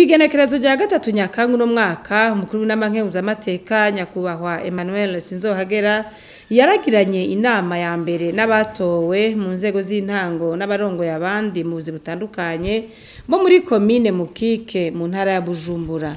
Kw'igenekerezo rya 3 Nyakanga uno mwaka, umukuru w'inama nkenguzamateka nyakubahwa Emmanuel Sinzohagera yaragiranye inama ya mbere n'abatowe mu nzego z'intango n'abarongoye abandi mu buzi butandukanye bo muri komine Mukike mu ntara ya Bujumbura.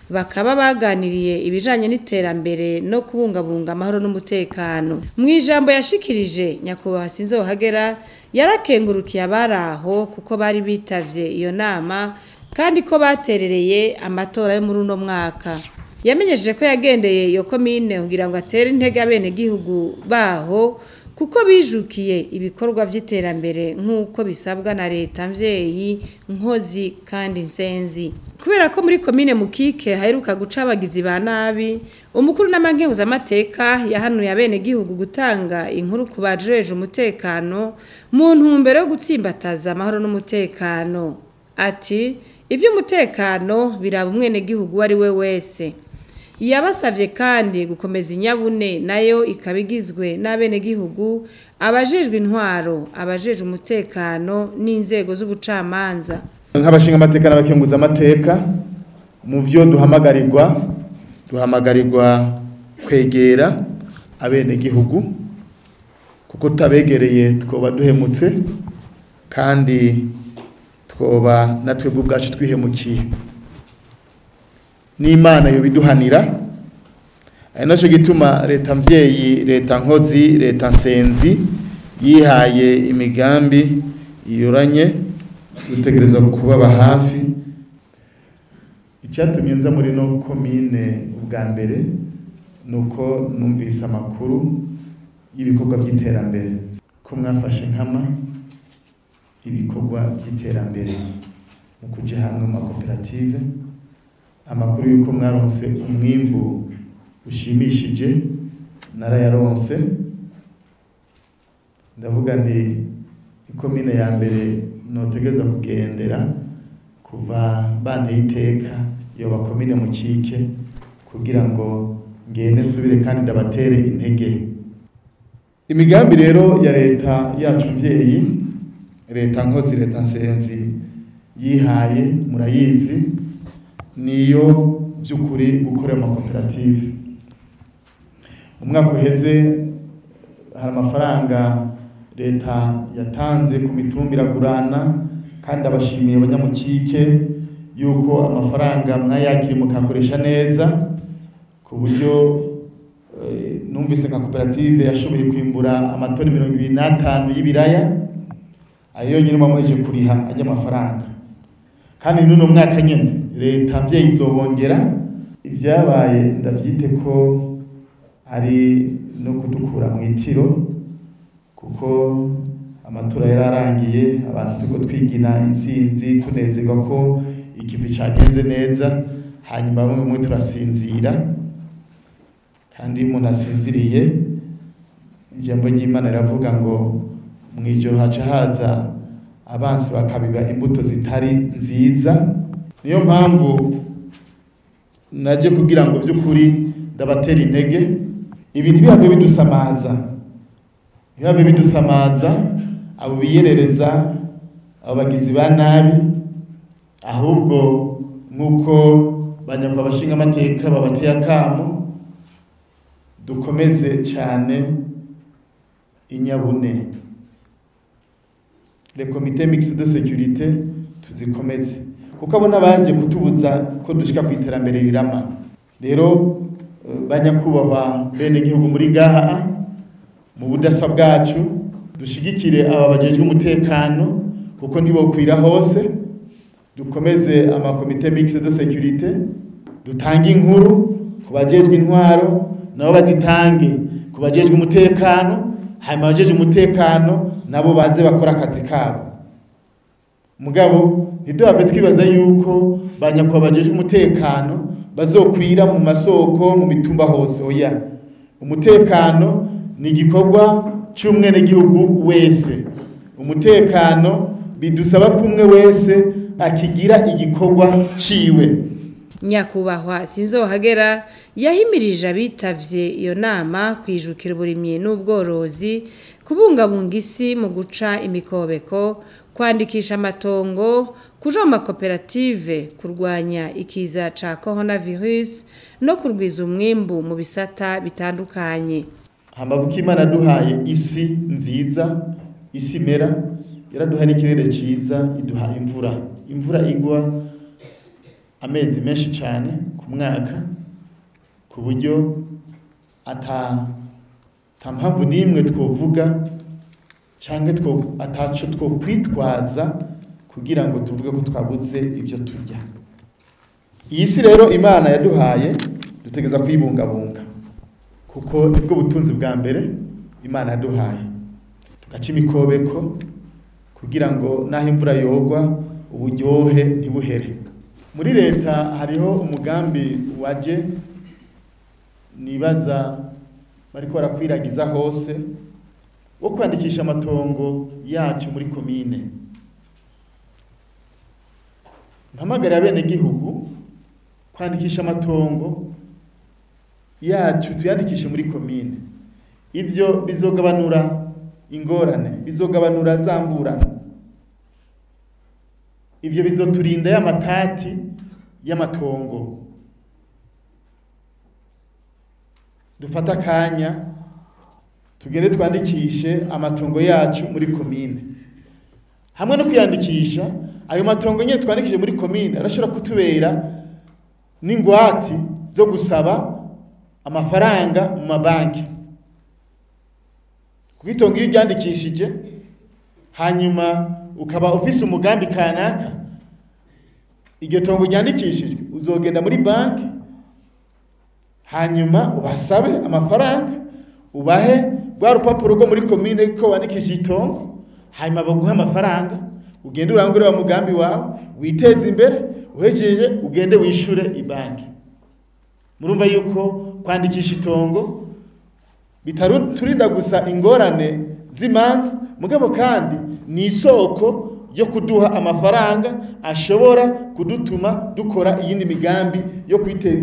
Bakaba baganiriye ibijanye n'iterambere no kubungabunga amahoro n'umutekano. Mu ijambo yashikirije, nyakubahwa Sinzohagera yarakengurukiye abari aho kuko bari bitavye iyo nama kandi ko baterereye amatora yo muri uno mwaka. Yamenyesheje ko yagendeye iyo komine kugira ngo atere intege abenegihugu baho kuko bijukiye ibikorwa vy'iterambere nk'uko bisabwa na leta mvyeyi nkozi kandi nsenzi. Kubera ko muri komine Mukike haheruka guca abagizi ba nabi, umukuru n'amankenguzamateka yahanuye abenegihugu gutanga inkuru ku bajejwe umutekano mu ntumbero yo gutsimbataza amahoro n'umutekano. Ati ivy'umutekano biraba umwenegihugu uwo ari we wese. Yabasavye kandi gukomeza inyabune nayo ikaba igizwe n'abenegihugu, abajejwe intwaro, abajejwe umutekano n'inzego z'ubucamanza. Nk'abashinga amateka n'abakenguza amateka, mu vyo duhamagarirwa kwegera abenegihugu, kuko tutabegereye twoba duhemutse kandi twoba natwe ubwacu twihemukiye. N'Imana yo biduhanira. Ari naco gituma leta mvyeyi, leta nkozi, leta nsenzi yihaye imigambi iyoranye dutegerezwa kubaba hafi. Icyatumye nza muri no komine ubwa mbere nuko numvise amakuru y'ibikorwa by'iterambere, ko mwafashe nkama ibikorwa by'iterambere mu kuja hamwe mu makoperative, amakuru yuko mwaronse umwimbu ushimishije narayaronse. Ndavuga nti ikomine ya mbere notegereza kugendera kuva banteye iteka yoba komine Mukike, kugira ngo ngende nsubire kandi ndabatere intege. Imigambi rero ya leta yacu mvyeyi, leta nkozi, leta nsenzi yihaye murayizi, niyo by'ukuri gukorera amakoperative. Umwaka uheze hari amafaranga leta yatanze ku mitumba iragurana, kandi abashimiye abanyamukike yuko amafaranga mwayakiriye mukakoresha neza, ku buryo numvise nka koperative yashoboye kwimbura amatoni 25 y'ibiraya, ayo yonyine mwamuheje kuriha ajya amafaranga. Kandi n'uno mwaka nyene leta mvyeyi izobongera. Ibyabaye ndavyite ko ari no kudukura mu itiro, kuko amatora yararangiye, abantu turiko twigina intsinzi tunezerwa ko ikivi cagenze neza, hanyuma bamwe bamwe turasinzira. Kandi iyo umuntu asinziriye, ijambo ry'Imana riravuga ngo mw'ijoro haca haza abansi bakabiba imbuto zitari nziza. Niyo mpamvu naje kugira ngo vy'ukuri ndabatera intege, ibi ntibihave bidusamaza, ntibihave bidusamaza abo biyerereza, abo bagizi ba nabi, ahubwo nk'uko banyakwa abashinga amateka babateye akamo, dukomeze cyane inyabune. Les comités mixtes de sécurité tuzikomeze, kuko abo nabaje kutubuza ko dushika ku iterambere rirama. Rero banyakubahwa bene gihugu muri ngaha, mu budasa bwacu dushigikire aba bajejwe umutekano, kuko ntibokwira hose. Dukomeze amakomite mixte de sécurité, dutange inkuru ku bajejwe intwaro, nabo bazitange ku bajejwe umutekano, hanyuma abajejwe umutekano nabo baze bakora akazi kabo. Mugabo ntiduhave twibaza yuko banyakubahwa bajejwe umutekano bazokwira mu masoko, mu mitumba hose. Oya, umutekano ni igikorwa c'umwenegihugu wese. Umutekano bidusaba ko umwe wese akigira igikorwa ciwe. Nyakubahwa Sinzohagera yahimirije abitavye iyo nama kwijukira uburimyi n'ubworozi, kubungabunga isi mu guca imikobeko, kwandikisha amatongo, kuja mu makoperative, kurwanya ikiza ca coronavirus no kurwiza umwimbu mu bisata bitandukanye. Hambavu ko Imana yaduhaye isi nziza, isi imera, yaraduhaye n'ikirere ciza, iduha imvura. Imvura igwa amezi menshi cane ku mwaka, ku buryo ata mpamvu n'imwe twovuga canke ataco twokwitwaza kugira ngo tuvuge ko twabuze ivyo turya. Iyi si rero Imana yaduhaye dutegereza kuyibungabunga, kuko nibwo butunzi bwa mbere Imana yaduhaye. Tugaca imikobeko kugira ngo naho imvura yogwa uburyohe ntibuhere. Muri leta hariho umugambi waje nibaza bariko barakwiragiza hose wo kwandikisha amatongo yacu muri komine. Mpamagara bene gihugu kwandikisha amatongo yacu tuyandikishe muri komine. Ivyo bizogabanura ingorane, bizogabanura zamburano. Ivyo bizoturinda y'amatati y'amatongo. Dufata akanya tugende twandikishe amatongo yacu muri komine. Hamwe no kwiyandikisha, ayo matongo nyene twandikishije muri komine arashobora kutubera n'ingwati zo gusaba amafaranga mu mabanki. Kuko itongo iyo uryandikishije hanyuma ukaba ufise umugambi kanaka, iryo tongo ryandikishijwe uzogenda muri banki hanyuma ubasabe amafaranga, ubahe rwa rupapuro rwo muri komine ko wandikishije itongo, hanyuma baguhe amafaranga ugende urangure wa mugambi wawe, witeze imbere, uhejeje ugende wishure ibanki. Murumva yuko kwandikisha itongo bitaruturinda gusa ingorane z'imanza, mugabo kandi ni isoko yo kuduha amafaranga ashobora kudutuma dukora iyindi migambi yo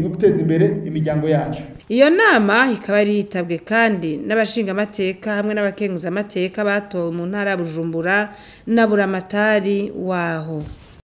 guteza imbere imiryango yacu. Iyo nama ikaba yari yitabwe kandi n'abashingamateka hamwe n'abakenguzamateka batowe mu ntara ya Bujumbura na Buramatari waho.